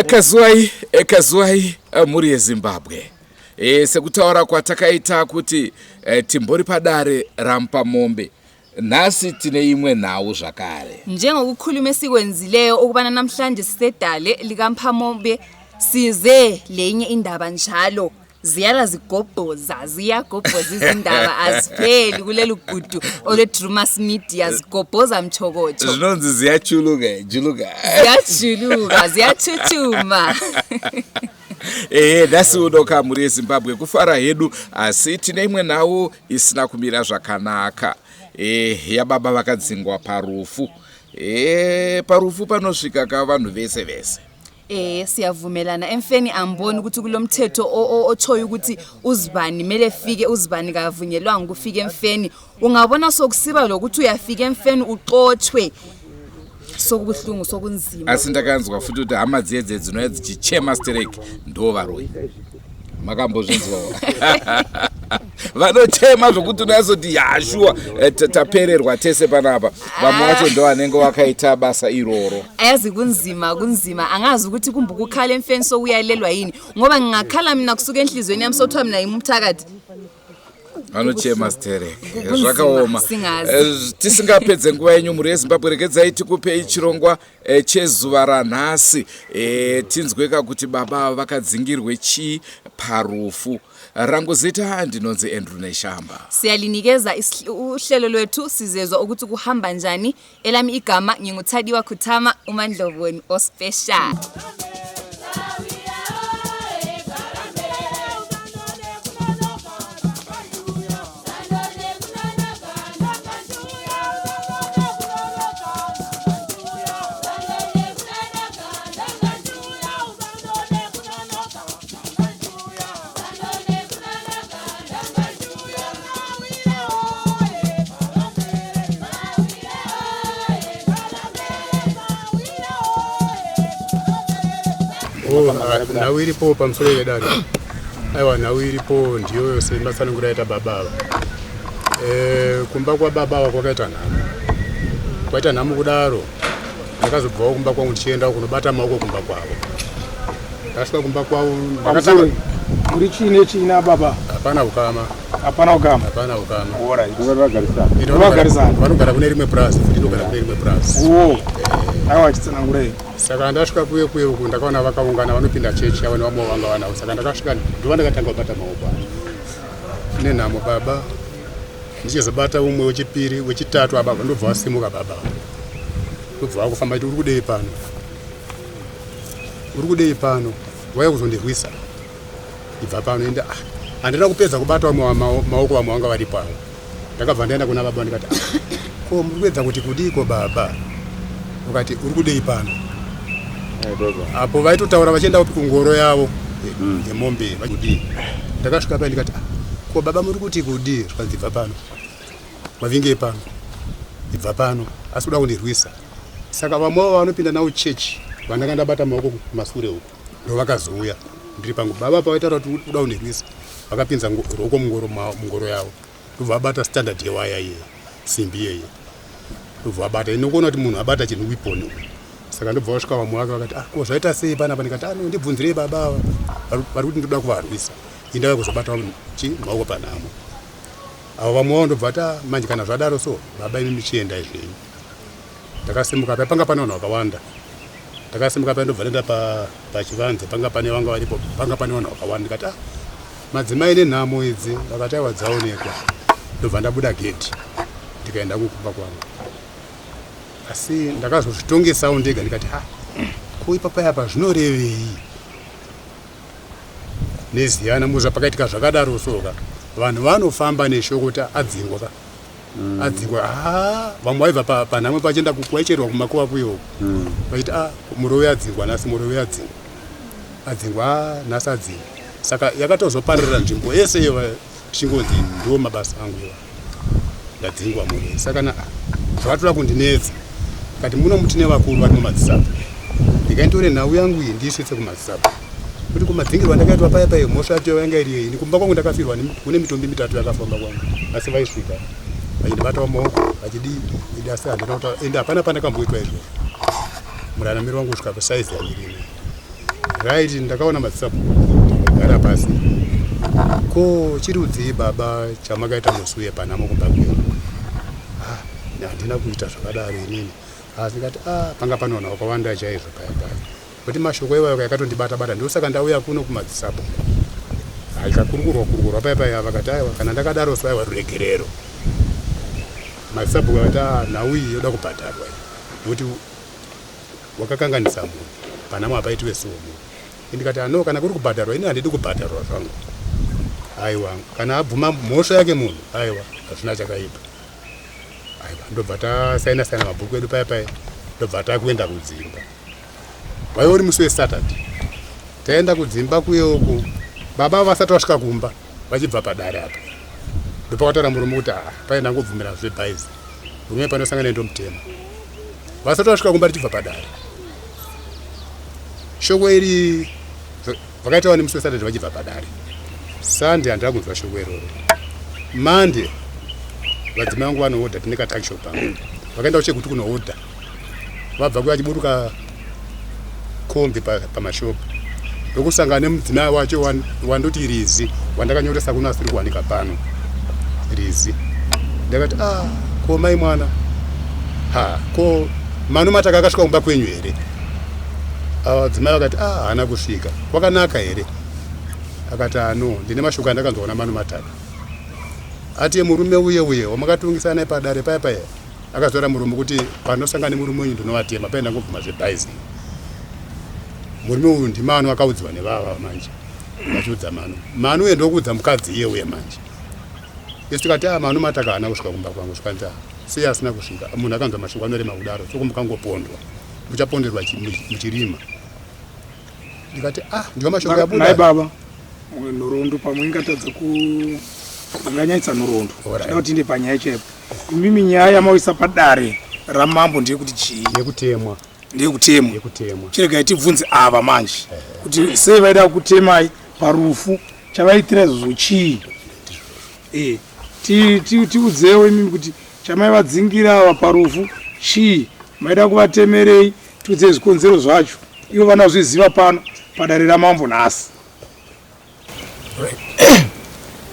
Kazuwai, kazuwai mhuri yeZimbabwe. E, sekutaura kwatakaita kuti e, timbori padare raMupamombe nhasi tine imwe nhau zvakare. Njengokukhuluma esikwenzileyo ukubana namhlanje sisedale likaMphamombe size lenye indaba njalo ziyala zigobhoza ziyagobhoza izindaba azipheli kuleli gudu olweDrumas Media zigobhoza mtshokotsho. Zvinonzi ziyachuluka juluka. Ziyajuluka ziyathuthuma. Ehe, nhasi uno ka mhuri yeZimbabwe kufara hedu, asi tine imwe nhau isina kumira zvakanaka. E, yababa vakadzingwa parufu. E, parufu panosvika ka vanhu vese vese. Eh siyavumelana emfeni angiboni ukuthi kulomthetho otshoyo ukuthi uzibani mele fike uzibani kavunyelwanga ukufika emfeni ungabona sokusiba lokuthi uyafika emfeni uxotshwe sokubuhlungu sokunzima. Asi ndakanzwa futi kuti hama dziye dzinouya dzichichema stereki ndo varoyi. Makambozvinzwawo? Vanochema zvokuti unazoti yashuwa tapererwa tese panapa. Vamwe vacho ndo vanenge vakaita basa iroro. Ayazi kunzima kunzima angazi ukuthi kumbe ukukhala emfeni sokuyalelwa yini ngoba ngingakhala mina kusuka enhliziyweni yami sothiwa mina yimumthakathi. Vanochema stereki zvakaoma. Tisingapedze nguva yenyu mhuri yeZimbabwe, regedzai tikupei chirongwa chezuva ranhasi, tinzweka kuti baba vakadzingirwe chii parufu. Rangu zita ndinonzi Andrew Neshamba. Siyalinikeza uhlelo lwethu sizezwa ukuthi kuhamba njani. Elami igama nginguThadiwa Khuthama uMandlovu wenu ospecial. Nhau iripo pamusoro yedare, aiwa, nhau iripo ndiyoyo sematsananguro aita baba ava. Kumba kwababa ava kwakaita nhamo, kwaita nhamo kudaro. Ndakazobvawo kumba kwangu ndichiendawo kunobata maoko kumba kwavo. Ndasvika kumba kwavo ndakatanga. Muri chii nechii nababa? Hapana ukama. Hapana ukama. Hapana ukama. Alright. Vanogarisana. Vanogara kune rimwe purazi, futi ndogara kune rimwe purazi. Oh. Aiwa, chitsanangurei. Saka ndasvika kuye kuye uku ndakaona vakaungana vanopinda chechi avo nevamwe vanga vanavo. Saka ndakasvika ndova ndakatanga kubata maoko acho. Nenhamo baba ndichizobata umwe wechipiri wechitatu aba ndobva wasimuka baba ndobva wakufamba iti uri kudei pano, uri kudei pano, wauya kuzondirwisa, ibva pano ende. Ah, handina kupedza kubata vamwe maoko vamwe vanga varipo avo. Ndakabva ndaenda kuna baba ndikati, "Ah, ko muri kuedza kuti kudiko baba?" Ukati uri kudei pano apo vaitotaura vachienda kungoro yavo yemombe kudii. Ndakasvika pai ndikati, "Ah, ko baba muri kuti kudii?" Zvikanzi ibva pano, mavingei pano, ibva pano, asi kuda kundirwisa. Saka vamwe vavo vanopinda navo chechi vandanga ndabata maoko kumasure uku ndo vakazouya ndiri pangu. Baba pavaitaura kuti kuda kundirwisa vakapinza ruoko mungoro yavo ndobva vabata standard yewaya iyeye, simbi iyeye ndobva vabata. Inokuona kuti munhu abata chinhu weapon uyu. Saka ndobva vasvika vamwe vake vakati, "Ah, ko zvaita sei panapa?" Ndikati, "Ah, no, ndibvunzirei baba ava vari kuti ndoda kuvarwisa, indava kuzobata chi maoko panhamo." Avo vamwe vavo ndobva vati, "Ah, manje kana zvadaro so baba imi michiendai zvenyu." Ndakasimuka pai panga pane vanhu vakawanda. Ndakasimuka pai ndobva ndaenda pachivanze panga pane vanga varipo, panga pane vanhu vakawanda. Ndikati, "Ah, madzimai nenhamo idzi." Vakati, "Aiwa, dzaonekwa." Ndobva ndabuda gedhi ndikaenda kukumba kwangu. Asi ndakazozvitongesawo ndega ndikati, "Ha, ko ipapa apa zvinorevei neziyana muza pakaitika zvakadaro?" Soka vanhu vanofamba neshoko kuti adzingwa ka, adzingwa. Ha, vamwe vaibva panhamo pachienda kwaicherwa kumakuva kuyo uko vachiti, "A, murovi adzingwa nhasi, murovi adzingwa, adzingwa, ah, nhasi adzingwa." Saka yakatozopararira nzvimbo yese iyo tichingonzi ndo mabasa angu iwa ndadzingwa murovi. Saka na zvakatoda kundinetsa kati muno mutine vakuru vari mumadzisabhu, ndikaitore nhau yangu iyi ndiisvitse kumadzisabhu kuti kumadzingirwa ndakaitwa paya paya mhosva yacho yanga iri yei. Kumba kwangu ndakafirwa kune mitombi mitatu yakafamba kwangu, asi vaisvika vachindibatawo maoko vachidii idi, asi handina kuti ende hapana pandakamboitwa izvozvo muraramiro wangu kusvika pasaizi yandiri ino. Right, ndakaona madzisabhuku ndikagara pasi. Ko chirudzii baba chamakaita musi uye panhamo kumba kwenyu? Ah, handina kuita zvakadaro inini. Asi ndikati ah, panga pane vanhu vakawanda chaizvo paya paya. Kuti mashoko iwayo yakatondibata bata ndosaka ndauya kuno kumadzisabhuku. Aikakurukurwa kurukurwa paya paya vakati aiwa kana ndakadaro so aiwa ruregerero. Madzisabhuku akati ah, nhau iyi yoda kubhadharwa iyi. Nokuti wakakanganisa munhu panhamo hapaitiwe so munhu. Ndikati ano kana kuri kubhadharwa ini handidi kubhadharwa zvangu. Aiwa kana abvuma mhosva yake munhu aiwa hazvina chakaipa. Aiwa ndobva tasaina saina mabhuku edu paya paya ndobva takuenda kudzimba. Waive uri musi weSaturday. Taenda kudzimba kuye uku baba vasati vasvika kumba vachibva padare apa. Ndopakataura murume kuti ah paye ndangobvumira zvebhaizi. Murume panosangana ndomutema. Vasati vasvika kumba richibva padare. Shoko iri vakaitawo nemusi weSaturday vachibva padare. Sunday handina kunzwa shoko iroro. Monday vadzimai vangu vanohodha tine katakishop pangu. Vakaenda kuChegutu kunohodha. Vabva kuya vachiburuka kombi pamashopu ndokusangana nemudzimai wacho wandoti Rizi wandakanyoresa kuno asiri kuwanika pano Rizi. Ndakati ah, ko mai mwana ha ko Manu Mataka akasvika kumba kwenyu here? Vadzimai vakati ah, haana kusvika. Kwakanaka here? Akati ano ah, ndine mashoko andakanzwa kuna Manu Mataka ati murume uye uye wamakatungisa naye padare paya paya Akazora murume kuti panosangana nemurume uyu ndinovatema paye ndangobvuma zvebhaizi. Murume uyu ndimano akaudzwa nevava manje vachiudza Manu. Manu uye ndokuudza mukadzi iye uye manje. Isu tikati ah Manu Mataka haana kusvika kumba kwangu zvikanzi ah sei asina kusvika munhu akanzwa mashoko anorema kudaro soko mukangopondwa muchaponderwa muchirima. Ndikati ah ndiwo mashoko abuda. Nhai baba nhoroondo pamwe ingatadza ku anganyaitsa nhoroondo. Tinoda kuti tiende panyaya chaipo. Imimi nyaya yamauyisa padare ramambo ndeyekuti chii? Yekutemwa. Ndeyekutemwa. Yekutemwa. Chiregai tibvunze ava manje kuti sei vaida kutemai parufu chavaitira izvozvo chii? Eh, tiudzewo imimi kuti chamaivadzingira ava parufu chii? Maida kuvatemerei? Tiudzei zvikonzero zvacho. Ivo vanozviziva pano padare ramambo nhasi.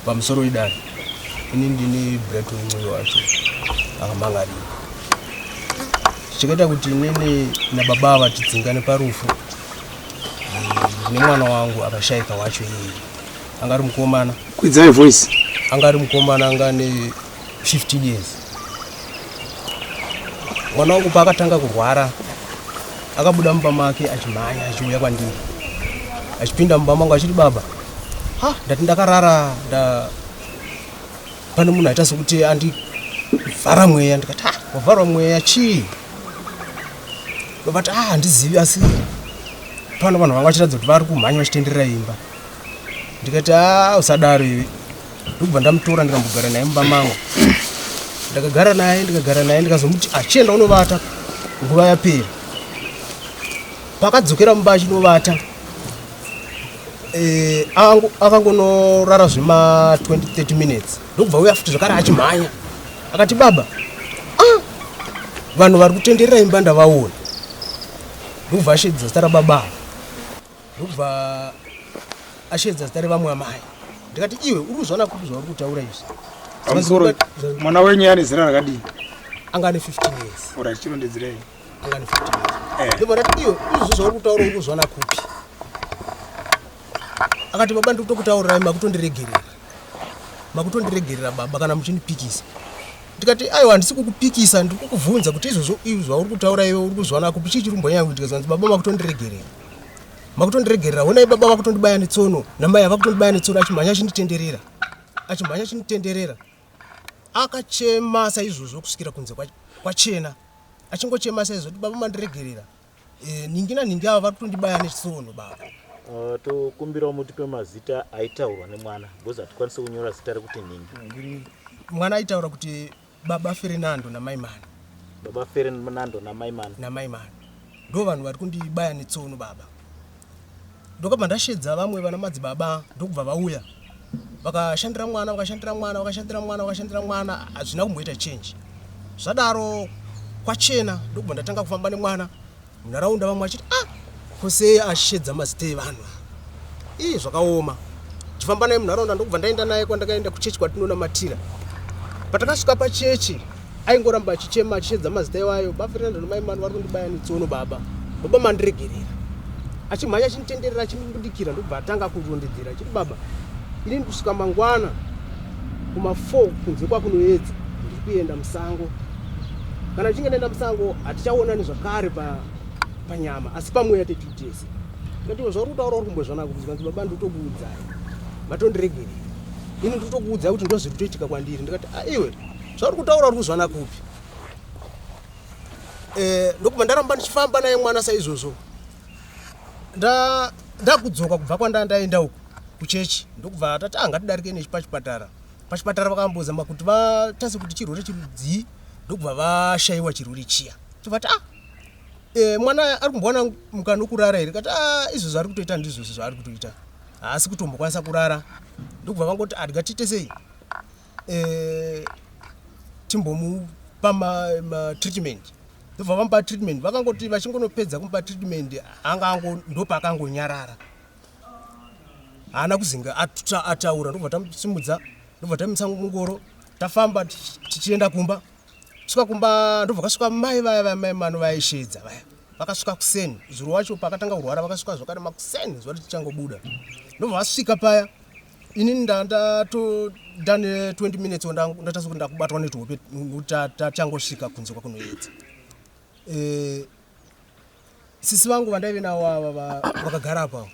Pamusoro idare, ini ndini Breton Ncube wacho akamangarira. Chakaita kuti inini nababa ava tidzingane parufu nemwana wangu akashaika wacho iyeye anga ari mukomana. Kwidzai voice. Anga ari mukomana anga ane 15 years. Mwana wangu paakatanga kurwara akabuda mumba make achimhanya achiuya kwandiri achipinda mumba mangu achiti baba ha ndati ndakarara nda pane munhu aita sekuti andivhara mweya ndikati ha wavharwa mweya chii ndobati ah handizivi asi pano vanhu vanga vachiratidza kuti vari kumhanya vachitenderera imba ndikati a usadaro iwe ndokubva ndamutora ndikambogara naye mumba mangu ndakagara naye ndikagara naye ndikazomuti achienda unovata nguva yapera pakadzokera mumba achinovata eh, akangonorara zvema 20 30 minutes ndokubva uya futi zvakare achimhanya akati baba ah, vanhu vari kutenderera imba ndavaona ndokubva ashedza zita rababa ndokubva ashedza zita revamwe amai ndikati iwe uri kuzviona kupi zvauri kutaura izvi Pamusoro mwana wenyu ane zera rakadii? Anga ane 15 years. Ora chirondedzerei. Anga ane 15 years. Eh. Ndobva ndati iwe izvi zvauri kutaura uri kuzviona kupi? Akati baba ndiri kutokutaurirai makutondiregerera. Makutondiregerera baba kana muchindipikisa. Ndikati aiwa handisi kukupikisa ndiri kukubvunza kuti izvozvo izvi zvauri kutaura iwe uri kuzviona kupi chii chiri kumbonyanya kuitika zvanzi baba makutondiregerera. Makutondiregerera honai baba vakutondibaya netsono namai vakutondibaya netsono achimhanya achinditenderera. Achimhanya achinditenderera. Akachema saizvozvo kusvikira kunze kwachena. Achingochema saizvozvo kuti baba mandiregerera. E, ningi naningi ava vari kutondibaya netsono baba. Tokumbirawo mutipe mazita aitaurwa nemwana because hatikwanisi kunyora zita rekuti nhingi. Mwana aitaura kuti baba Fernando namai Mani. Baba Fernando namai Mani. Namai Mani. Ndo vanhu vari kundibaya netsono baba. Ndokabva ndashedza vamwe vana madzibaba ndokubva vauya. Vakashandira mwana, vakashandira mwana, vakashandira mwana, vakashandira mwana, hazvina kumboita change. Zvadaro kwachena ndokubva ndatanga kufamba nemwana munharaunda vamwe vachiti ah. Kosei ashedza mazita evanhu ii zvakaoma. Chifamba naye munharaunda ndokubva ndaenda naye kwandakaenda kuchechi kwatinonamatira. Patakasvika pachechi aingoramba achichema achishedza mazita iwayo, baFernando namai Manu vari kundibaya netsono baba. Baba mandiregerera. Achimhanya achinditenderera achindibudikira ndokubva atanga kurondedzera achiti baba inini kusvika mangwana kuma 4 kunze kwakunoedza ndiri kuenda musango. Kana ndichinge ndaenda musango hatichaonani zvakare pa panyama asi pamweya tetiri tese. Ndikati zvauri kutaura uri kumbozvanako kuti zvikanzi baba nditokuudzai matondiregerera ini nditokuudzai kuti ndozviri kutoitika kwandiri ndikati ah, iwe zvauri kutaura uri kuzvana kupi eh, ndokubva ndaramba ndichifamba naye mwana saizvozvo ndakudzoka kubva kwandandaenda uku kuchechi ndokubva tati ah, ngatidarike nechipachipatara pachipatara vakambozama kuti vatase kuti chirwere chirudzii ndokubva vashaiwa chirwere chiya tobva ah E, mwana ari kumbowana mukana wekurara here kati ah, izvo zvaari kutoita ndizvo zvaari kutoita haasi kutombokwanisa kurara ndokubva vangoti adya tiite sei e, timbomupa matreatment ma ndobva vamupa treatment vakangoti vachingonopedza kumupa treatment anga ango ndopaakangonyarara haana kuzinga ataura ndobva tamusimudza ndobva tamisa mungoro tafamba tichienda kumba Svika kumba ndobva kasvika mai vaya vaya mai mano vaishedza vaya vakasvika kuseni zuro wacho pakatanga kurwara vakasvika zvakare makuseni zuva richichangobuda ndobva vasvika paya inini ndandato ndane 20 minutes ndatasa kuti ndakubatwa netuhope tachangosvika kunze kwakunoedza eh, sisi vangu vandaive navo ava vakagara apo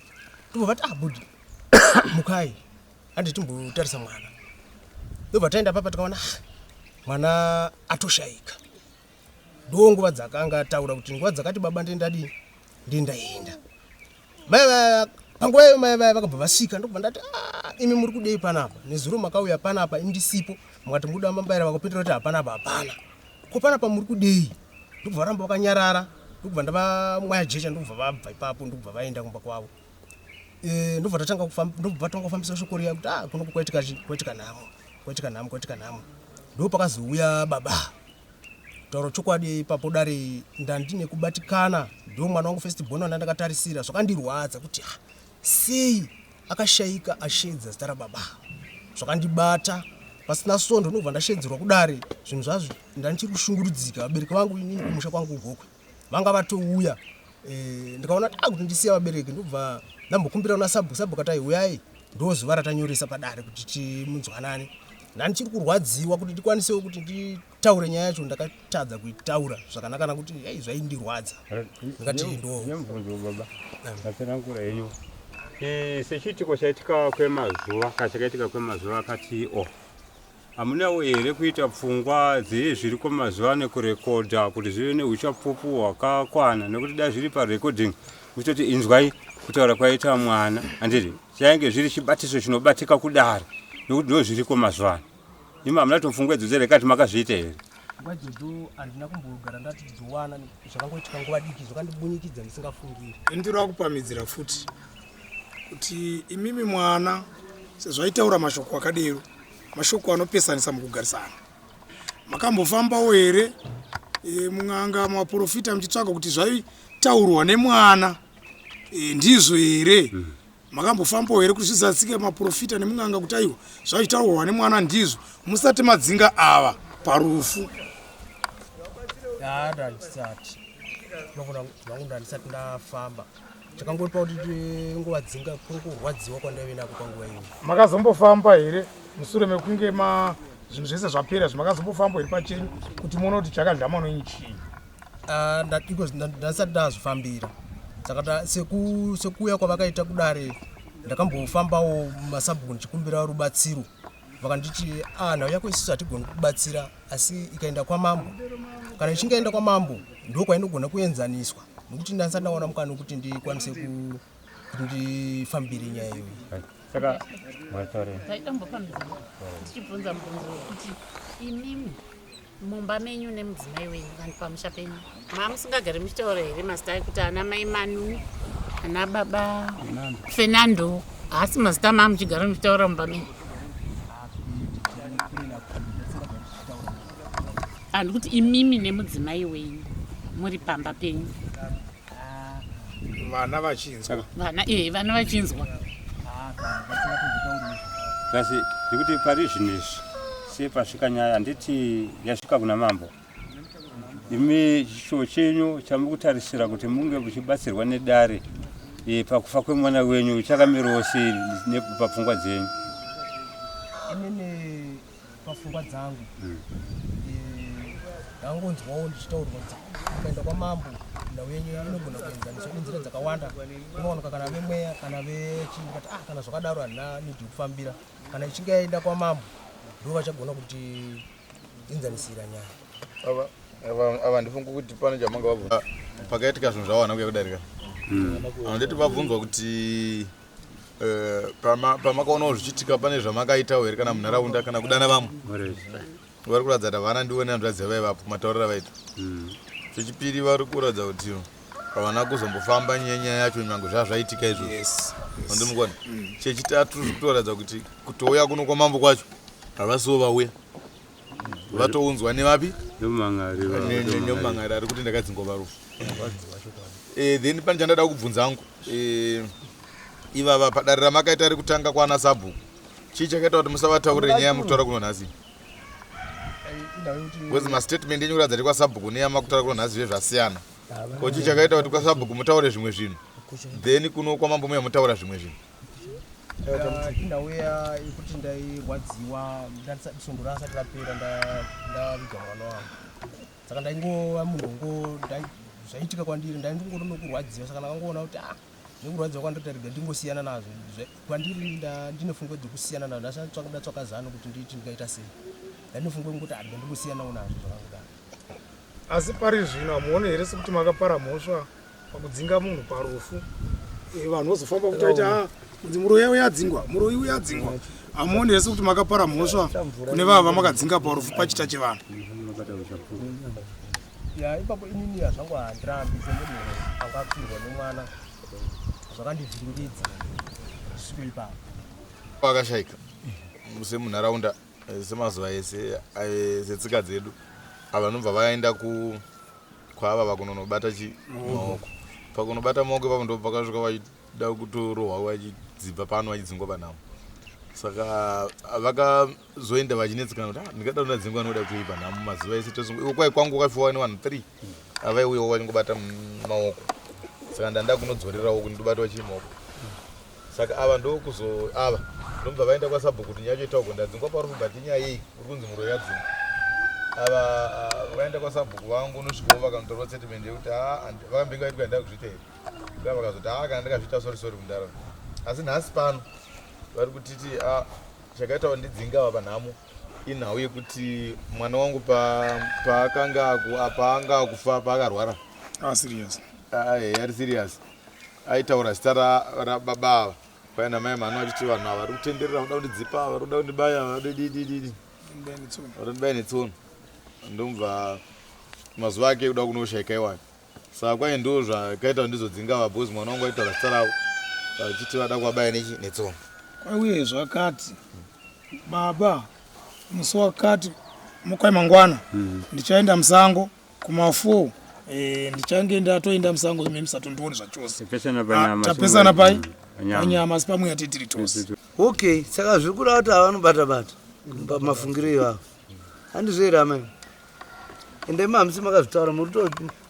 ndobva vati ah budi mukai handi timbotarisa mwana ndobva taenda papa tikaona ah, mwana atoshaika ndo nguva dzakanga ataura kuti nguva dzakati baba ndendadii ndendaenda mai vaya panguva iyo mai vaya vakabva vasvika ndokubva ndati ah, imi muri kudei panapa nezuro makauya panapa imi ndisipo mukati muda mambaira vakapindura kuti hapana apa hapana ko panapa muri kudei ndokubva varamba vakanyarara ndokubva ndavamwaya jecha ndokubva vabva ipapo ndokubva vaenda kumba kwavo Eh, ndobva tatanga kufamba ndobva tanga kufambisa shoko riya kuti ah kuno kwaitika chi kwaitika nhamo kwaitika nhamo kwaitika nhamo ndo pakazouya baba taura chokwadi ipapo dare ndandine kubatikana ndo mwana wangu first born wandandakatarisira zvakandirwadza kuti ah, sei akashaika ashedza zita rababa zvakandibata pasina svondo ndobva ndashedzerwa kudare zvinhu zvazvo ndandichiri kushungurudzika vabereki vangu inini kumusha kwangu kugokwe vanga vatouya eh, ndikaona ta kuti ndisiya vabereki ndobva ndambokumbira kuna sabhuku sabhuku atai huyai ndo zuva ratanyoresa padare kuti timunzwanane ndandichiri kurwadziwa kuti ndikwanisewo kuti nditaure nyaya yacho ndakatadza kuitaura zvakanaka nakuti ei zvaindirwadza ndikati ndo nemubvunzo baba matsanangura henyu eh, sechiitiko chaitika kwemazuva kana chakaitika kwemazuva akati o oh. Hamunawo here kuita pfungwa dzezviriko mazuva ano kurekodha kuti zvive neuchapupu hwakakwana nekuti dai zviri parecording kutoti inzwai kutaura kwaita mwana handiti chainge zviri chibatiso chinobatika kudare nekuti ndo zviriko mazuva ano imi hamuna topfungwa idzo dzerekati makazviita here nguva idzodzo handina kumbogara ndati dzowana zvakangoitika nguva diki zvakandibunyikidza ndisingafungiri ndinoda kupamidzira futi kuti imimi mwana sezvaitaura mashoko akadero mashoko anopesanisa mukugarisana makambofambawo here e, mun'anga maprofita muchitsvaga kuti zvaitaurwa nemwana e, ndizvo here mm. makambofambawo here kuti zvizadzike maprofita nemun'anga kuti aiwa zvaitaurwa nemwana ndizvo musati madzinga ava parufu ndandisati ndandisati ndafamba chakangopa kuti tingovadzinga kuri kurwadziwa kwandaive nako panguva iyo makazombofamba here musure mekunge ma zvinhu zvese zvapera zvimakazombofamba here pachenyu kuti muone kuti chakadya mwana wenyu chii ah, ndasati ndazvifambira saka sekuuya kwavakaita kudare ndakambofambawo masabhuku ndichikumbira rubatsiro vakanditi ah, nhau yako isusu hatigoni kubatsira asi ikaenda kwamambo kana ichinge yaenda kwamambo ndokwainogona kuenzaniswa nokuti ndandisati ndawana mukana wekuti ndikwanise kuti ndifambire nyaya iyoyi saka taitambofambidzana tichibvunza mubvunzo wekuti imimi mumba menyu nemudzimai wenyu kana pamusha penyu mamusingagari muchitaura here mazita ekuti ana mai manu ana baba fernando haasi mazita maamuchigara muchitaura mumba menyu Handikuti imimi nemudzimai wenyu muri pamba penyu. Vana vachinzwa. Vana eh vana vachinzwa. Kasi nekuti pari zvino izvi sepasvika nyaya handiti yasvika kuna mambo. Imi chishuwo chenyu chamuri kutarisira kuti munge muchibatsirwa nedare e, pakufa kwemwana wenyu chakamirawo sei pafungwa dzenyu? Inini pafungwa dzangu eh, ndangonzwawo ndichitaurwa kuti ukaenda kwamambo nhau yenyu inogona kuenzaniswa nenzira dzakawanda unowanikwa kana vemweya kana vechii ndikati ah kana zvakadaro handina need yekufambira kana ichinge yaenda kwamambo ndo vachagona kuti enzanisira nyaya ava ava ava ndifunga kuti pane chamanga vabvunza pakaitika zvinhu zvavo havana kuuya kudarika handiti vabvunzwa kuti eh, pamakaonawo zvichiitika pane zvamakaitawo here kana munharaunda kana kudana vamwe vari kuratidza kuti havana ndiwo nehanzvadzi yavaivapo matauriro avaita hmm. chechipiri vari kuratidza kuti havana kuzombofamba nyaya yacho nyange zvaa zvaitika izvozvo andimukona hmm. chechitatu zviri kutoratidza kuti kutouya kuno kwamambo kwacho havasiwo vauya vatounzwa nevapi nemumangari ari kuti ndakadzingwa parufu eh, then pane chandada kubvunza angu eh, ivava padare ramakaita rekutanga kwana sabhuku chii chakaita kuti musavataurire nyaya yamukutaura kuno nhasi because mastatement enyu kuratidza kwasabhuku neyamakutaura kuno nhasi zve zvasiyana ko chii chakaita kuti kwasabhuku mutaure zvimwe zvinhu then kuno kwamambo muya mutaura zvimwe zvinhu Inhau yekuti ndairwadziwa svondo rasati rapera ndaviga mwana wangu saka ndaingova munhu ngo zvaiitika kwandiri ndaingori nokurwadziwa saka ndakangoona kuti ah nekurwadziwa kwandiri rega ndingosiyana nazvo kwandiri ndine pfungwa dzekusiyana nazvo ndasatsvaka ndatsvaka zano kuti ndiiti ndingaita sei ndandine pfungwa yekuti ah rega ndingosiyanawo nazvo zvakangodaro asi pari zvino hamuone here sekuti makapara mhosva pakudzinga munhu parufu eh, vanhu vozofamba kuti aita ah, kunzi muroyi uya adzingwa muroyi uya adzingwa hamuoni here sekuti makapara mhosva kune vava vamakadzinga parufu pachita chevanhu ya ipapo inini hazvangu handirambi semunhu anga apfirwa nemwana zvakandivhiringidza zvisiko ipapo akashaika semunharaunda eh, semazuva ese eh, setsika dzedu ava vanobva vaenda ku kwaava vakunonobata chi maoko pakunobata maoko ipapo ndo pakasvika vachida kutorohwa vachidzibva pano vachidzingwa panhamo saka vakazoenda vachinetsekana kuti ah, ndingada ndadzingwa noda kutoyi panhamo mazuva ese tosunga iwo kwai kwangu kwakafiwa nevanhu three avaiuyawo vachingobata maoko saka ndanda kunodzorerawo kuti ndobatwa chii maoko Saka ava ndokuzo ava ndobva vaenda kwasabhuku kuti nyaya yacho itaurwe ndadzingwa parufu but inyaya yei uri kunzi muroyi adzingwa ava ah, vaenda kwasabhuku vangu unosvikawo vakanotorwa statement yekuti ah, vakambenge vaitwa ndava kuzviita here nda vakazoti haa ah, kana ndakazviita sorry sorry kundara asi nhasi pano vari kutiti ah, chakaita kuti ndidzinge ava panhamo inhau yekuti mwana wangu paakanga paanga akufa paakarwara ah, serious ah, ari serious Aitaura zita rababa ava kwai namai mhani vachiti vanhu ava vari kutenderera voda kundidzipa vari kuda kundibaya vari didididi vari kundibaya netsono ndomubva mazuva ake ekuda kunoshaika iwayo saka kwai ndo zvakaita ndizodzinga ava because mwana wangu aitaura zita ravo vachiti vada kuvabaya nechi netsono kwai uye zvakati baba musi wakati mukwai mangwana ndichaenda musango Kuma4 eh, ndichange ndatoenda musango imi musatondione zvachose. Tapesana panyama. Ah, tapesana pai Panyama. panyama asi pamweya titiri tose. Okay, saka zviri kureva kuti havanobata bata pamafungiro iwawo. Handizvo here amai? Ende imi hamusi makazvitaura muri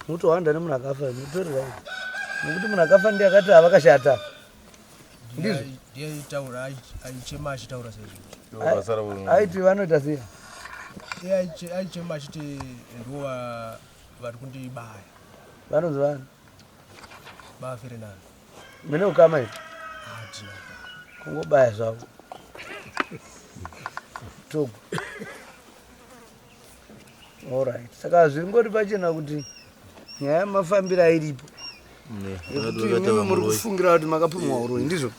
kutohwanda nemunhu akafa mutori right. Nekuti munhu akafa ndiye akati havakashata. Ndizvo. Ndiye aitaura aichema achitaura saizvozvo. Aiti vanoita sei? Iye aichema achiti ndivo vari kundibaya. Vanonzi vani? Baba Fernando. Mune ukama here? Hatina. Kungobaya zvavo. Togo. Alright. Saka zviri pachena kuti nyaya yemafambiro iripo. Yekuti imimi muri kufungira kuti makapumwa uroyi ndizvo?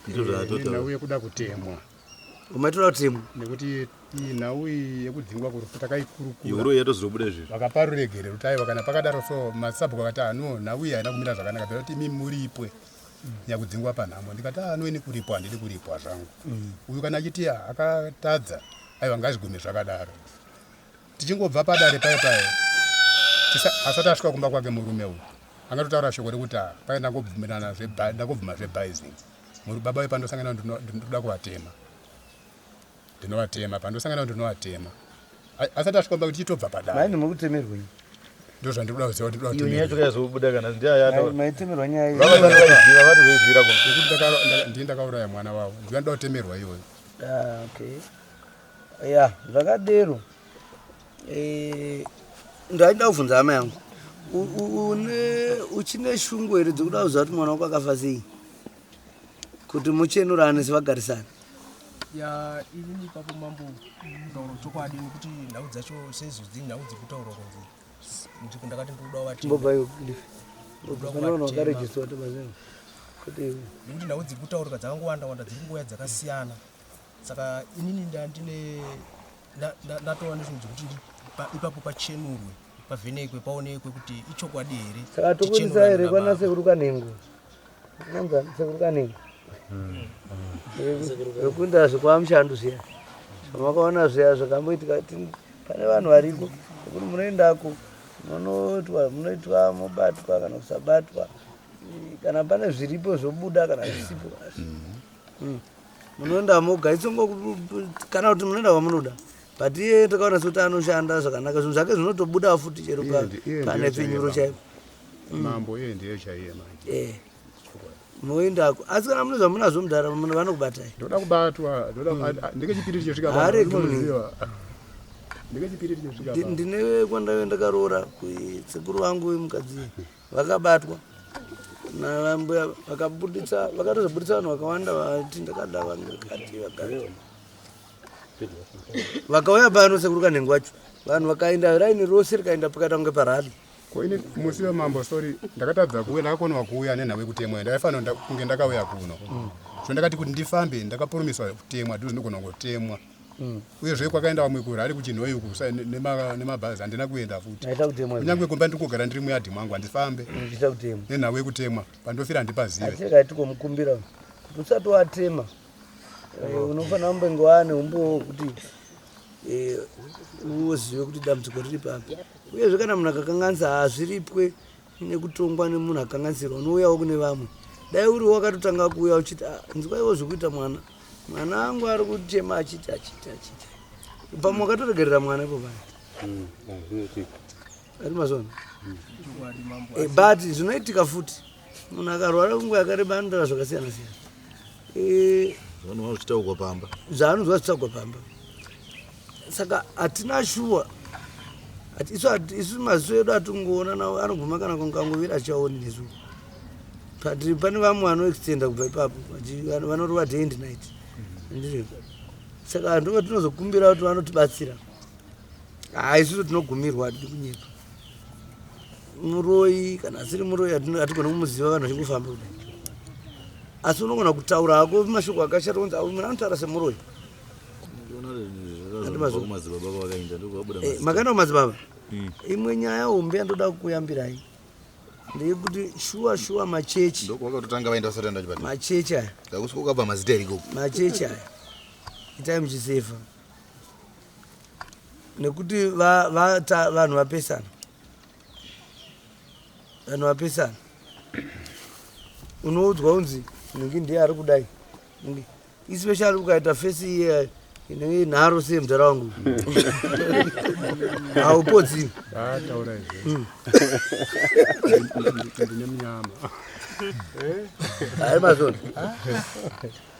Nhau yekuda kutemwa. Umaitoda kutemwa? Nekuti iyi nhau iyi yekudzingwa kurufu takaikurukura. Uroyi yatozobuda izvi. Vakapa ruregerero kuti aiwa kana pakadaro so masabhuku akati ah no nhau iyi haina kumira zvakanaka pera kuti imi muripwe nyakudzingwa panhamo ndikati ah no ini kuripwa handidi kuripwa zvangu. Uyu kana achiti akatadza aiwa ngazvigume zvakadaro. Tichingobva padare paye paye asati asvika kumba kwake murume uyu. Angatotaura shoko rekuti ah, pai ndangobvumirana zveba ndangobvuma zvebhaizing. Muri baba vepandosangana ndinoda kuvatema. Ndinovatema pandosangana ndinovatema. Asati asvika kumba kuti chitobva padare. Maini muri kutemerwei? Ndozvandinoda kuziva kuti ndinoda Iyo nyaya yacho yazobuda kana ndiya yato. Maitemerwa nyaya iyi. Vava vaiziva vatozoizira kuno. Nekuti ndini ndakauraya mwana wavo. Ndiyo ndinoda kutemerwa iyoyo. Ah, okay. Ya, zvakadero. Eh, ndaida kubvunza hama yangu. Une uchine shungu here dzekuda kuziva kuti mwana wako akafa sei? Kuti muchenurane sevagarisani. Ya, ini ipapo mambo kutaura chokwadi nekuti nhau dzacho sezvo dziri nhau dzekutaurwa kunzi ndakati ndikuda vatema. Mbobva iwe Cliff. Mbobva pane vanhu vakaregisterwa kuti kuti nekuti nhau dziri kutaurika dzakangowanda wanda dziri kungouya dzakasiyana saka inini ndandine ndatova nezvinhu zvekuti ipapo pachenurwe pavhenekwe paonekwe kuti ichokwadi here saka tokudisa here kwana sekuru kanengo anonzi sekuru kanengo vekunda zvekwamushandu zviya zvamakaona zviya zvakamboitika pane vanhu variko ekuti munoendako munoitwa munoitwa mobatwa kana kusabatwa kana pane zviripo zvobuda kana zvisipo mm. Munoenda moga itsongo kana kuti munoenda kwamunoda but iye takaona sekuti anoshanda zvakanaka zvinhu zvake zvinotobuda futi chero panepfinyuro chaipo mm. mambo iye ndiye chaiye manje eh moendako asi kana mune zvamunazvo mudhara vanokubatai ndoda kubatwa ndoda mm. ndekechipiri tichosvika haaregi munhu ndekechipiri tichosvika ndine kwandaive ndakaroora sekuru vangu vemukadzi vakabatwa navambuya vakabuditsa vakatozobuditsa vanhu vakawanda vati ndakada vakati vakati vakauya pano sekuru kanhengo wacho vanhu vakaenda raini rose rikaenda pakaita kunge parali ko ini musi wemambo sorry ndakatadza kuuya ndakakonewa kuuya nenhau yekutemwa ndaifanira kunge ndakauya kuno mm. so ndakati kuti ndifambe ndakapromiswa kutemwa dhuzi ndogona kungotemwa Mm. Uyezve kwakaenda vamwe kurari kuchinhoyi uku nemabhazi handina kuenda futi. Kunyange kumba ndiri kugara ndiri muyadhi mwangu handifambe. Nenhau yekutemwa pandofira handipazive. Achirega tikomukumbira kuti usati watema eh, unofanira kumbenge waane umbowo wekuti eh, uzive kuti dambudziko riri papi. Uyezve kana munhu akakanganisa hazviripwe nekutongwa nemunhu akanganisirwa unouyawo kune vamwe dai uri wakatotanga kuuya uchiti ah, nzwaiwo zvekuita mwana mwana angu ari kuchema achiti achiti achiti pamwe wakatoregerera mwana ipo paya mm, ah, ari mazona mm. eh, but zvinoitika futi munhu akarwara kunguva yakareba anotaura zvakasiyana siyana eh, zvaanonzwa zvichitaurwa pamba zvaanonzwa zvichitaurwa pamba saka hatina shuwa isu maziso edu atingoona nawo anoguma kana kungangovira achiaoni nesu but pane vamwe vanoextenda kubva ipapo vanorova day and night ndizvo saka ndova tinozokumbira kuti vanotibatsira haa isusu tinogumirwa hatidi kunyepa muroyi kana asiri muroyi hatigone kumuziva vanhu vachingofamba kudai asi unogona kutaura hako mashoko akashata kunzi munhu anotaura semuroyi Eh, makaenda kumadzibaba hmm. imwe nyaya hombe yandoda kukuyambirai ndeyekuti shuwa shuwa machechi ndokutanga vaenda vasati vaenda chipatara machechi aya ndakusvika ukabva mazita eriko machechi aya itai muchisefa nekuti vanhu vapesana vanhu vapesana unoudzwa unzi nhingi ndiye ari kudai especially ukaita fesi iye inenge nharo sei mudhara wangu haupodzi ah, taura izvo hmm. ndine munyama hayi mazona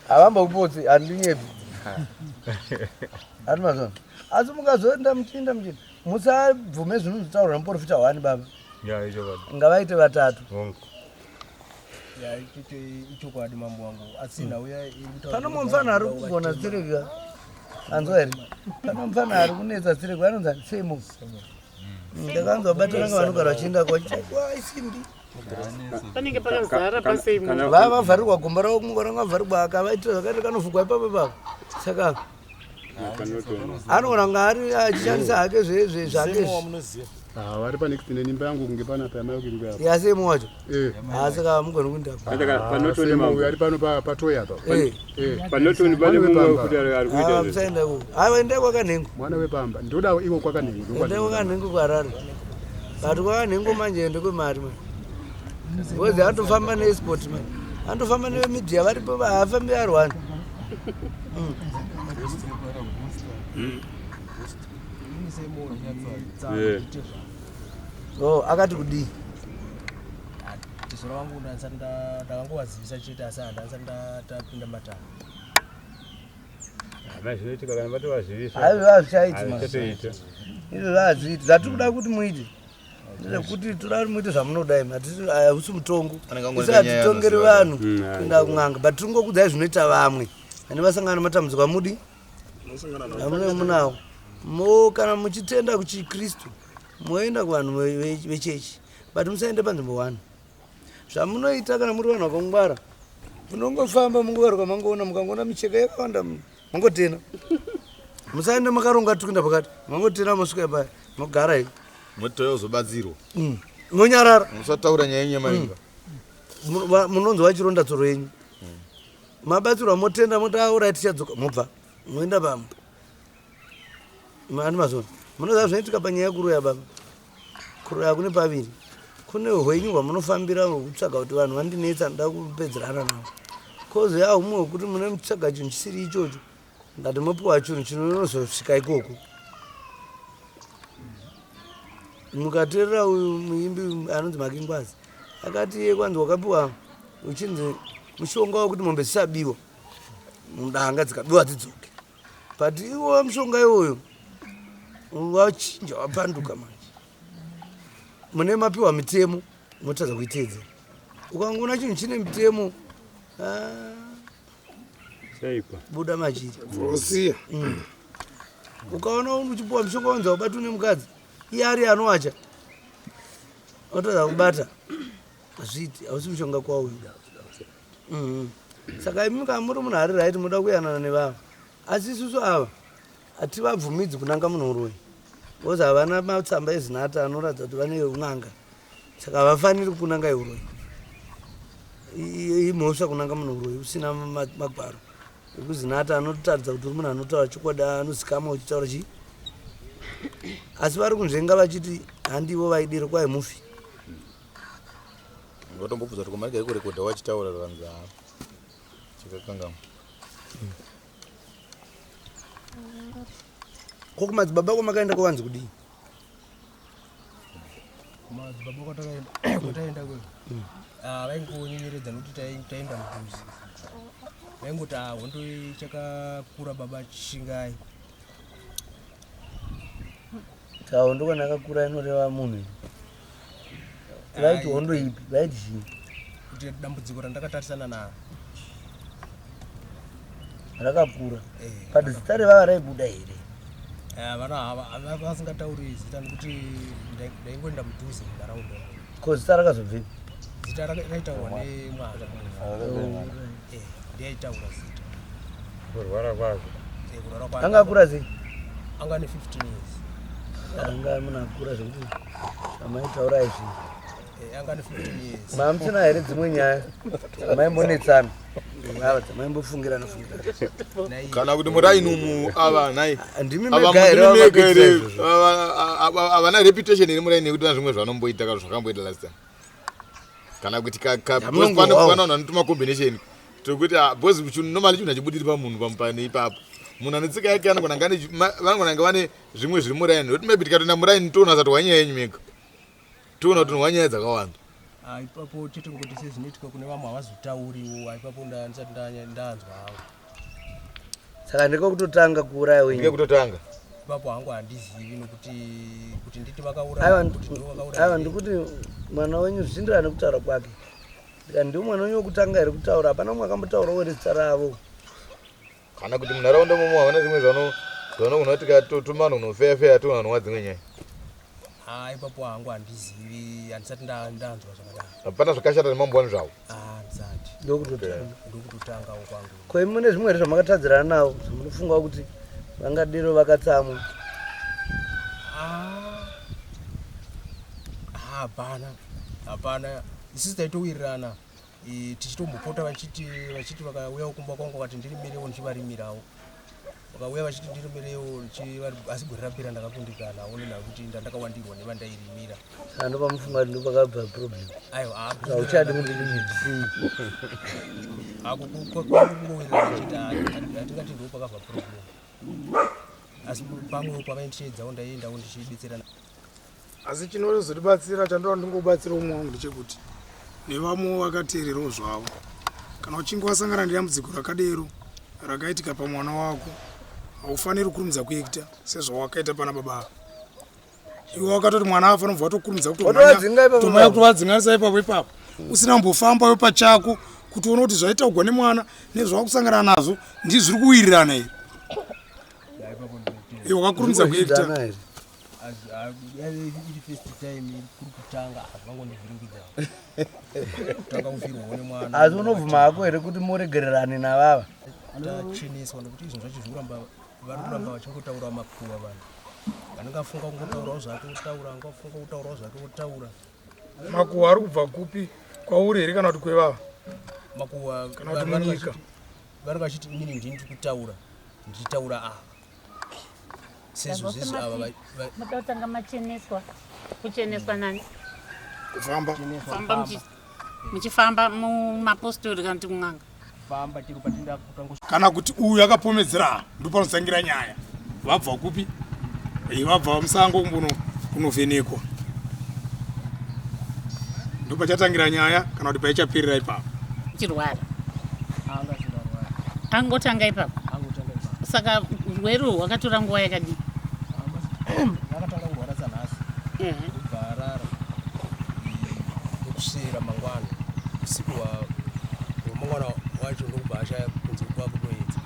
havambokupodzi handinyepi handi mazona asi mukazoenda muchiinda muchiinda musabvume zvinhu zvitaurwa nemuprofita hwani baba ngavaite vatatu ichokwadi mambo wangu asi hmm. nhau pano mumfana ari kugona tsireka anzwa here pano mufana ari kunetsa tsireka anonzi semo hmm, ndakanzwa batananga vanogara vachienda kwachichakwa isimbi panenge pakazara pasemo vavavharirwa gomba ravo kumwe ranga vharirwa akavaitira zvakaita kanovhugwa ipapo ipapo saka anogona kunge ari achishandisa hake zvake ah, vari panext nenimba yangu kunge panapa yamai kunge yasemo wacho eh. ah, saka mugoni kuindaaari ah, pano patoyi apa eh. Eh. Panotoni pane mumwe kuti ari kuita musaenda ko aiwa endai kwakanhengo mwana wepamba ndoda iko kwakanhengo endai kwakanhengo kuharare but kwakanhengo manje ende kwemari manje. Because anotofamba neesport man, anotofamba nevemedia varipo, haafambi ari one. Oh, akati kudii? Tezvara vangu ndandisati ndakangovazivisa chete, asi handandisati ndapinda matare. Hapana zvinoitika kana vatovazivisa. Haizvo hazvichaiti manje. Hazvichatoita. Izvo hazviiti. Zvatiri kuda kuti muite ndezvekuti toda kuti muite zvamunoda imi. Hatisi hausi mutongo. Anenge angori Isu nenyaya hatitongeri anoziva. vanhu kuenda kun'anga, but tiri kungokudzai zvinoita vamwe vane vasangana nematambudziko amudi amunenge munawo. Mo kana muchitenda kuchiKristu moenda kuvanhu vechechi, but musaende panzvimbo one. Zvamunoita kana muri vanhu vakangwara, munongofamba mungovaruka mangoona, mukangoona micheka yakawanda mangotena. Musaenda makaronga tiri kuenda pakati, mangotena mosvika paya mogara ii. Motouya kuzobatsirwa. Monyarara. Musataura nyaya yenyu yemainga. Munonzwa vachironda tsoro yenyu. Mabatsirwa motenda moti aura tichadzoka, mobva moenda pamwe. Ani mazona. Munoziva zvinoitika panyaya yekuroya baba? Kuroya kune paviri. Kune hwenyu hwamunofambira hwekutsvaga kuti vanhu vandinetsa ndoda kupedzerana navo. Kozouya humwe hwekuti mune muchitsvaga chinhu chisiri ichocho. Ndati mopiwa chinhu chinozosvika ikoko. Mukateerera uyu muimbi anonzi Makingwazi akati iye kwanzi wakapiwa uchinzi mushonga wekuti mombe dzisabiwa mudanga, dzikabiwa dzidzoke. But iwo mushonga iwoyo wachinja wapanduka manje. Mune mapiwa mitemo motadza kuiteedzera. Ukangoona chinhu chine mitemo, Chaipa. buda machiri. Osiya. Ukaona uchipiwa mushonga wanzi wabatwa nemukadzi, iye ari anowacha otadza kubata, hazviiti, hausi mushonga kwawo. Saka imi kana muri munhu ari right munoda kuyanana nevanhu, asi isusu ava hativabvumidzi kunanga munhu uroyi, because havana matsamba ezinata anoratidza kuti vane un'anga, saka havafaniri kunanga uroyi. Imhosva kunanga munhu uroyi usina magwaro ekuzinata anotaridza kuti uri munhu anotaura chokwadi, anozikamwa uchitaura chii. Asi vari kunzvenga vachiti handivo vaidiro, kwai mufi. Vatombobvunza kuti komarega ikurekodha wachitaura, zvakanzi haa chikakangama. Ko kumadzibaba kwamakaenda kovanzi kudii? Madzibaba kwataenda kwe vaingonyenyeredza nokuti taenda mudhuze, vaingoti, "Ah, hondo ichakakura baba, chishingai." Saka hondo kana yakakura inoreva munhu here? Vaiti hondo ipi? Vaiti chii? Kuti dambudziko randakatarisana naro rakakura, but zita revava raibuda here? Vana hava vasingatauri zita nekuti ndaingoenda mudhuze munharaunda. Ko zita rakazobvepi? Zita raitaurwa nemwana. Ndiyaitaura zita. Kurwara kwake. Kurwara kwake. Anga akura sei? Anga ane 15 years. Anga munhu akura zvekuti amaitaura izvi. Anga ane 15 years. Mamusina here dzimwe nyaya dzamaimbonetsana ava, dzamaimbofungirana fungirana? Kana kuti muraini umu ava nhai? Ndimi Ava mega here ndimi mega vamakaitira here? izvozvo? Havana reputation iri muraini yekuti vane zvimwe zvavanomboita kana zvakamboita last time, kana kuti Yamunongohwawo. pane vanhu vanotuma combination tokuti, ah, because chinhu normally chinhu hachibudiri pamunhu pane ipapo. Munhu ane tsika yake anogona kunge vanogona kunge vane zvimwe zviri muraini, nokuti maybe tikatoenda muraini toona sati wanyaya yenyu mega, toona kuti wanyaya dzakawanda. Ah, ipapo chete ngoti sezvinoitika kune vamwe havazotauriwo. Ah, ipapo ndisati ndanzwa hangu. Saka ndekokutotanga kuuraya wenyu? Ndekutotanga. Ipapo hangu handizivi nokuti kuti nditi Aiwa. vakauraya, kuti ndivo vakauraya. Aiwa, ndikuti mwana wenyu zvichienderana nekutaura kwake, ndikati ndiwo mwana wenyu wekutanga here kutaura? Hapana mumwe akambotaurawo here zita ravo? Kana kuti munharaunda momo havana zvimwe zvanogona kuti tikatotuma vanhu kunofeya-feya toona vanhu wadzimwe nyaya? Ah, ipapo hangu handizivi, handisati ndanzwa zvakadaro. Hapana zvakashata nemambowani zvavo? Ah, handisati. Ndokutotanga. Ndokutotangawo kwangu. Ko imi mune zvimwe here zvamakatadzirana navo zvamunofunga kuti vangadero vakatsamwa? Ah, hapana, hapana. Isusu taitowirirana, tichitombopota vachiti vakauyawo kumba kwangu vakati ndirimirewo, ndichivarimirawo. Vakauya vachiti ndirimirewo asi gore rapera ndakakundikana aone nakuti ndandakawandirwa nevandairimira. Saka ndopamufunga kuti ndopakabva problem. Aiwa hauchadi kundirimira. Akungowirirana chete hatingati ndopakabva problem. Asi pamwewo pavaindisheedzawo ndaiendawo ndichibetserana. Asi chinozotibatsira chandoda ndingobatsira umwe wangu ndechekuti nevamwe vakateererawo zvavo. Kana uchinge wasangana nedambudziko rakadero rakaitika pamwana wako, haufaniri kukurumidza kuekita sezvawakaita pana baba ava. Iwe wakatoti mwana afa unobva watokurumidza kutomhanya kutovadzinganisa ipapo ipapo usina kumbofamba iwe pachako kuti uone kuti zvaitaugwa nemwana nezvawakusangana nazvo ndizviri kuwirirana here. Iwe wakakurumidza kuekita. Iri first time kuri kutanga vangondivhiringidza kutanga kufirwawo nemwana. Asi unobvuma hako here kuti muregererane navava? Tacheneswa nekuti izvinhu zvacho zvikuramba vari kuramba vachingotaura makuva vanhu vanenge afunga kungotaurawo zvake votaura anga afunga kutaurawo zvake votaura. Makuva ari kubva kupi kwauri here kana kuti kwevava? Makuva kana kuti munyika vanenge vachiti inini ndini ndiri kutaura ndichitaura ava sezvo zvezvo ava muda kutanga macheneswa kucheneswa nani kufamba famba muchifamba mumapostori kana kuti kun'anga famba chero patinda kutanga kana kuti uyu akapomedzera ndopanotangira nyaya vabva kupi vabva musango kumbono kunovhenekwa ndopachatangira nyaya kana kuti paichaperera ipapo chirwara angotanga ipapo saka urwere uhwu hwakatora nguva yakadii? Akatanga kurwara sanhasi kubva arara nekusvera mangwana usiku hwamangwana wacho ndokubva ashaya kunze kwakutoedza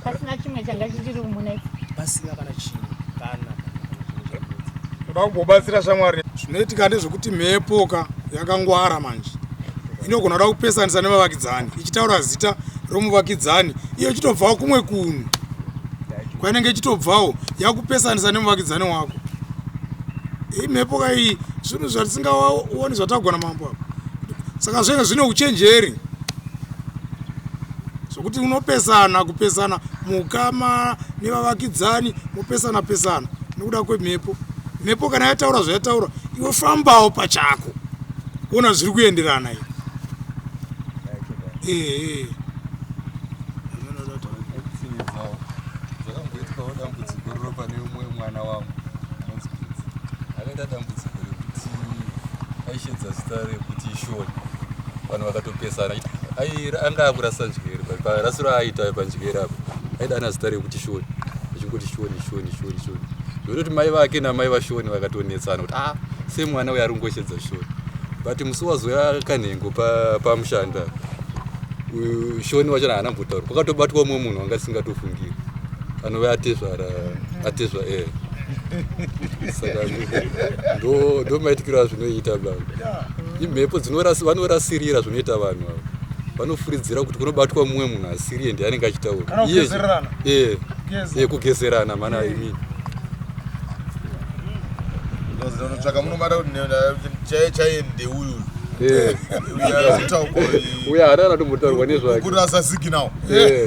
pasina chimwe changa chichiri kumunetsa pasina kana chimwe kana toda kumbobatsira shamwari zvinoitika ndezvekuti mhepo ka yakangwara manje inogona kuda kupesanisa nevavakidzani ichitaura zita romuvakidzani iyo ichitobvawo kumwe kunhu kwainenge ichitobvawo yakupesanisa nemuvakidzani wako imhepo ka iyi zvinhu zvatisingaoni zvatagona mambo apa saka zvinenge zvine uchenjeri zvokuti unopesana kupesana mukama nevavakidzani mopesana pesana nekuda kwemhepo mhepo kana yataura zvayataura iwe fambawo pachako ona zviri kuenderana here ehe zvakamboitikawo dambudziko riro pane umwe mwana wangu anonzi Kudzi akaita dambudziko rekuti aishedza zita rekuti Shoni vanhu vakatopesana anga akurasa njere but parasiro aaita panjere apo aidana zita rekuti Shoni achingoti Shoni Shoni Shoni Shoni zvekutoti mai vake namai vaShoni vakatonetsana kuti ah semwana uyo ari kungoshedza Shoni but musi wazouya kanhengo pamushanda uyu Shoni wacho haana mbotaura kwakatobatwa umwe munhu wanga asingatofungiri anove atezvara atezva e saka ndo maitikiro azvinoita baba imhepo vanorasirira zvinoita vanhu ava vanofuridzira kuti kunobatwa mumwe munhu asiriye ndiye anenge achitaura iye kugezerana mana imini unotsvaka munomata kuti chaiye chaiye ndeuyu uya haana anatombotaurwa nezvake kurasa signal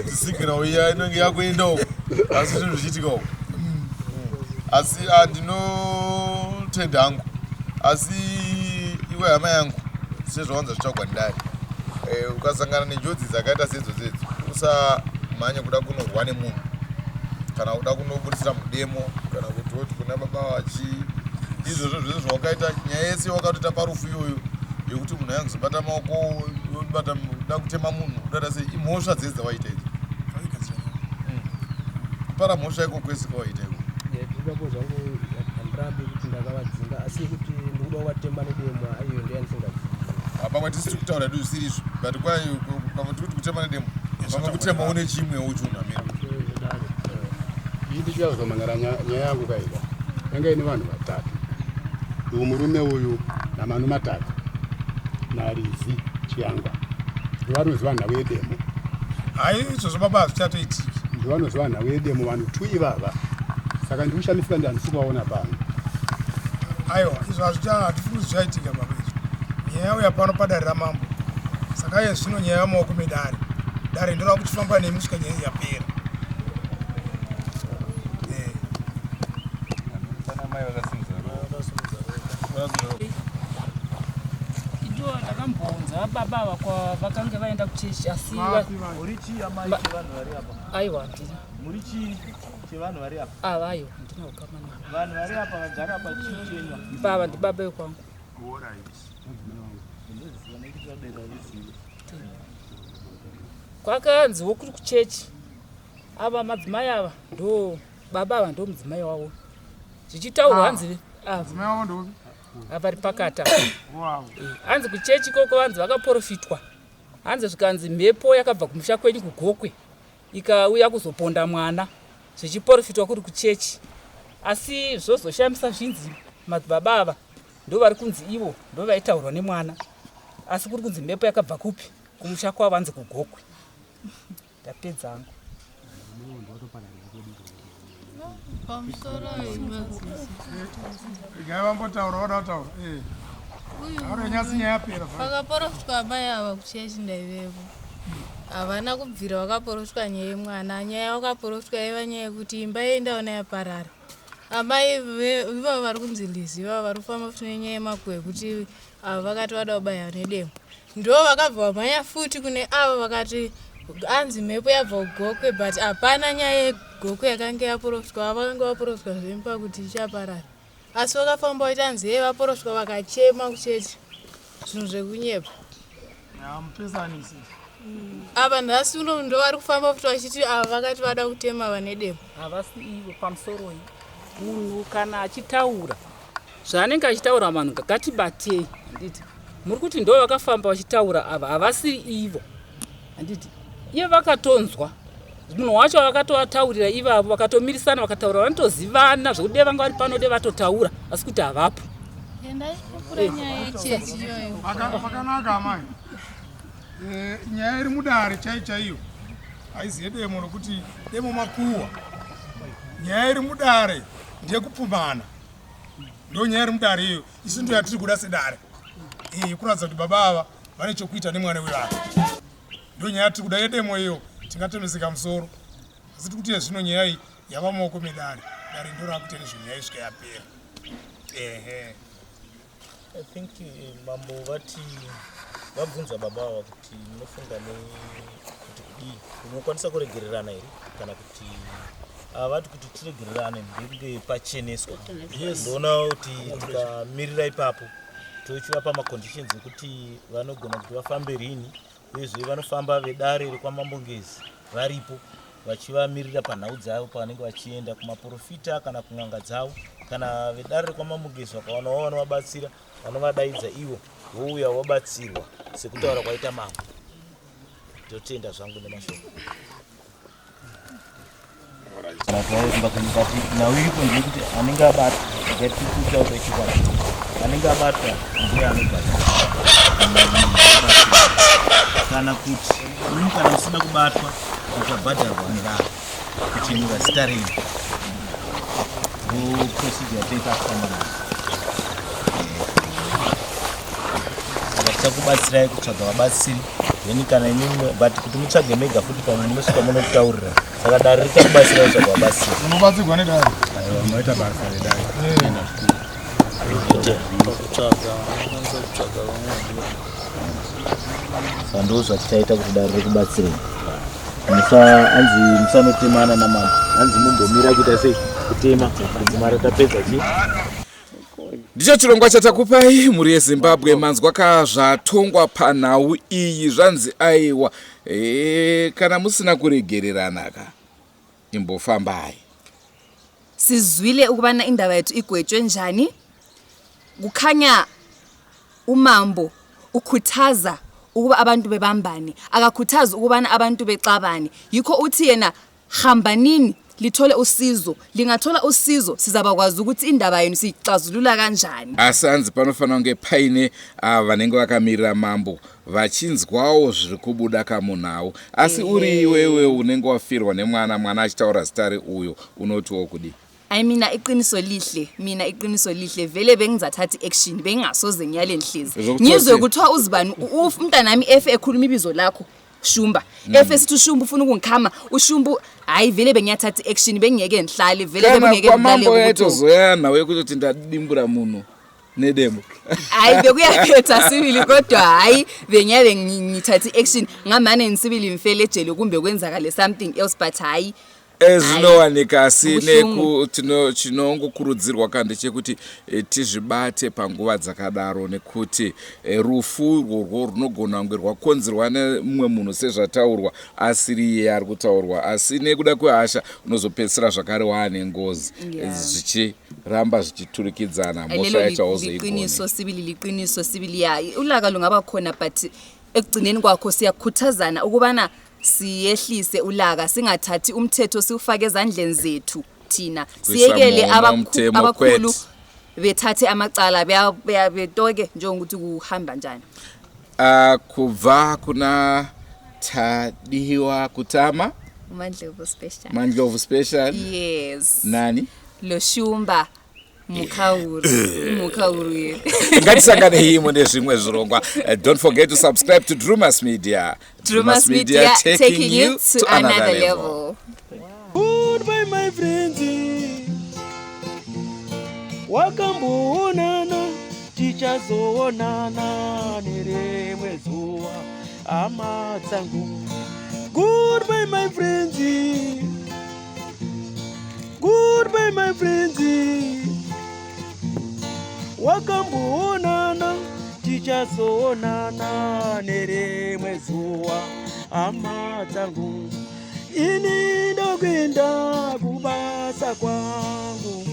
signal iya inenge yakuenda uko asi zvinhu zvichiitika uko asi ndinotenda hangu asi iwe hama yangu sezvawanza zvitsvagwa ndari ukasangana nenjodzi dzakaita sedzo dzedzo usamhanye kuda kunorwa nemunhu kana kuda kunobudisira mudemo kana kuti woti kuna baba vachi izvozvo zvese zvawakaita nyaya yese wakatoita parufu iyoyo yekuti munhu aingozobata maoko bata da kutema munhu kudada sei imhosva dzese dzawaita idzo kupara mhosva iko kwese kwawaita iko ipapo zvangu handirambi kuti ndakavadzinga asi yekuti ndikuda kuvatema nedemo aiyo ndoyandisingazivi pamwe tisi tiri kutaura hedu zvisiri izvo but kwai pamwe tiri kuti kutema nedemo pamwe kutema une chimwewo chinhu amene Iyi ndichazomhan'ara nyaya yangu kaika yanga ine vanhu vatatu uyu murume uyu namanu matatu narizi chiyangwa ndovanoziva nhau yedemo hayi izvozvo baba hazvichatoitiki ndovanoziva nhau yedemo vanhu tu ivava saka ndikushamisika ndi handisi kuvaona pano aiwa izvo hazvifungi zvichaitika baba izvo nyaya yauya pano padare ramambo saka iye zvino nyaya yamaoko medare dare ndorava kuchifamba nemi kusvika nyaya yapera. Amai vakasimudza ruoko. Idiwa ndakambonza baba ava kwa vakange vaenda kuchechi asi Muri chii amai chevanhu vari apa? Aiwa handina. Muri chii chevanhu vari apa? Ava aiwa handina ukama navo. Vanhu vari apa vagara apa chii chenyu? Baba ndibaba vekwangu. Kwakanziwo kuri kuchechi ava madzimai ava ndo baba ava ndo mudzimai wavo zvichitaurwa hanzi ava vari pakati apa hanzi kuchechi ikoko vanzi vakaprofitwa hanzi zvikanzi mhepo yakabva kumusha kwenyu kugokwe ikauya kuzoponda mwana zvichiprofitwa kuri kuchechi asi zvozoshamisa zvinzi madzibaba ava ndo vari kunzi ivo ndo vaitaurwa nemwana asi kuri kunzi mhepo yakabva kupi kumusha kwavo hanzi kugokwe ndapedza hangu Pamusoro madzisi. Regai vambotaura vada kutaura. Eh. Taura nyasi nyaya yapera. Pakaporofitwa amai ava kuchechi ndaivepo. Havana kubvira vakaporofitwa nyaya yemwana. Nyaya yavakaporofitwa yaiva nyaya yekuti imba yendaona yaparara. Amai ivavo vari kunzi Lizi ivavo vari kufamba futi nenyaya yemakuhwa yekuti ava vakati vada kubaya nedemo. Ndo vakabva vamhanya futi kune avo vakati anzi mhepo yabva kugokwe but hapana nyaya yegokwe yakange yaporofitwa. Ava vakange vaporofitwa zvemba kuti ichaparara. Asi vakafamba vaita anzi hee vaporofitwa vakachema kuchechi zvinhu zvekunyepa. Hamupesanisi. Apa nhasi uno ndo vari kufamba futi vachiti ava vakati vada kutema vane demo. Havasi ivo pamusoroi. Munhu kana achitaura zvaanenge achitaura vanhu ngatibatei handiti muri kuti ndo vakafamba vachitaura ava havasi ivo handiti iye vakatonzwa munhu wacho vakatoataurira ivavo vakatomirisana vakataura vanotozivana zvekuti dai vanga vari pano dai vatotaura asi kuti havapo. Endai kukura nyaya yechechi iyoyo. Pakanaka amai. Eh, nyaya iri mudare chai chaiyo haizi yedemo nokuti demo makuhwa. Nyaya iri mudare ndeyekupumhana. Ndo nyaya iri mudare iyo. Isu ndo yatiri kuda sedare. Eh, kuratidza kuti baba ava vane chokuita nemwana wevanhu. Ndo nyaya yatiri kuda yedemo iyo tingatemeseka musoro. Asi tiri kuti zvino nyaya iyi yava mumaoko medare. Dare ndo rakuita nezvenyaya isvika yapera. Ehe. I think eh, mambo vati vabvunza baba ava kuti munofunga nekuti kudii munokwanisa kuregererana here kana kuti ava vati kuti tiregererane ndekunge pacheneswa. Yes. Ndoona kuti tikamirira ipapo tochivapa maconditions ekuti vanogona kuti vafambe rini uyezve vanofamba vedare rekwamambo Ngezi varipo vachivamirira panhau dzavo pavanenge vachienda kumaporofita kana kun'anga dzavo kana vedare rekwamambo Ngezi vakawanawo vanovabatsira vanovadaidza ivo vouya vobatsirwa sekutaura kwaita mambo. Ndotenda zvangu nemashoko. Nhau iripo ndeyekuti anenge abatwa ngatitaure chokwadi anenge abatwa ndiye anobhadhara kana kuti imi kana musina kubatwa muchabhadharwa nedare kuchenura zita renyu ndo procedure yatei takufamba nayo saka tichakubatsirai kutsvaga vabatsiri then kana imimi but kuti mutsvage mega futi pamwe munosvika munokutaurira saka dare richakubatsirai kutsvaga vabatsiri Munobatsirwa nedare. Aiwa maita basa redare. Pakutsvaga unokwanisa kutsvaga vamwe saka ndo zvatichaita kuti dare rikubatsirei musa hanzi musanotemana namambo hanzi mumbomira kuita sei kutema kudzimara tapedza chii Ndicho chirongwa chatakupai mhuri yeZimbabwe manzwa ka zvatongwa panhau iyi zvanzi aiwa e, kana musina kuregererana ka imbofambai. Sizwile ukubana indaba yethu igwetshwe njani. Kukhanya umambo ukhuthaza ukuba abantu bebambane, akakhuthazi ukubana abantu bexabane. Yikho uthi yena Hambanini lithole usizo, lingathola usizo sizabakwazi ukuthi indaba yenu siyixazulula kanjani. Asi hanzi panofanira kunge paine ava vanenge vakamirira mambo vachinzwawo zviri kubuda kamunhau. Asi uri iwewe unenge wafirwa nemwana, mwana achitaura zita reuyo unotiwo kudii? Ayi mina iqiniso lihle, mina iqiniso lihle vele bengizathatha i-action bengingasoze ngiyale ngihlezi. Zokuthiwa Ngizwe uthini? kuthiwa uzibani uf umntanami efe ekhuluma ibizo lakho. Shumba. If esithi uShumba ufuna ukungikhama, uShumba hayi vele bengiyathatha action, bengiyeke ngihlale vele Kana bengiyeke kwamambo ngilale yaitozoya nhau yekutoti ndadimbura munhu nedemo. Hayi, bekuyaphetha sibili, kodwa hayi bengiyabe ngithatha i-action, ngamane ngisibili ngifele ejele kumbe kwenzakale something else, but hayi. Zvinowanika, asi Kubuhlungu. Chinongokurudzirwa ka ndechekuti tizvibate panguva dzakadaro, nekuti rufu irworwo runogona kunge rwakonzerwa nemumwe munhu sezvataurwa, asiri iye ari kutaurwa, asi nekuda kwehasha unozopedzisira zvakare waane ngozi. Zvichiramba zvichiturikidzana, mhosva Lelo yacho hauzoigoni. Liqiniso sibili, liqiniso sibili, ya, ulaka lungaba khona, but ekugcineni kwakho siyakhuthazana ukubana siyehlise ulaka, singathathi umthetho siwufake ezandleni zethu thina, siyekele Kuisa mutemo abakhulu kwete. bethathe amacala, betoke njengokuthi kuhamba njani. Kubva kuna Tadiwa Kutama, uMandlovu Special. Mandlovu Special. Yes. Nani? Loshumba Mukauru, Mukauru yena. Ngatisangane mune zvimwe zvirongwa. Don't forget to subscribe to Drumas Media. Drumas Media, taking you to another level. Goodbye my friends, wakamboonana, tichazoonana nerimwe zuva, hama dzangu. Goodbye my friends, goodbye my friends, wakamboonana, tichazoonana nerimwe zuva, hama dzangu. Ini ndokuenda kubasa kwangu.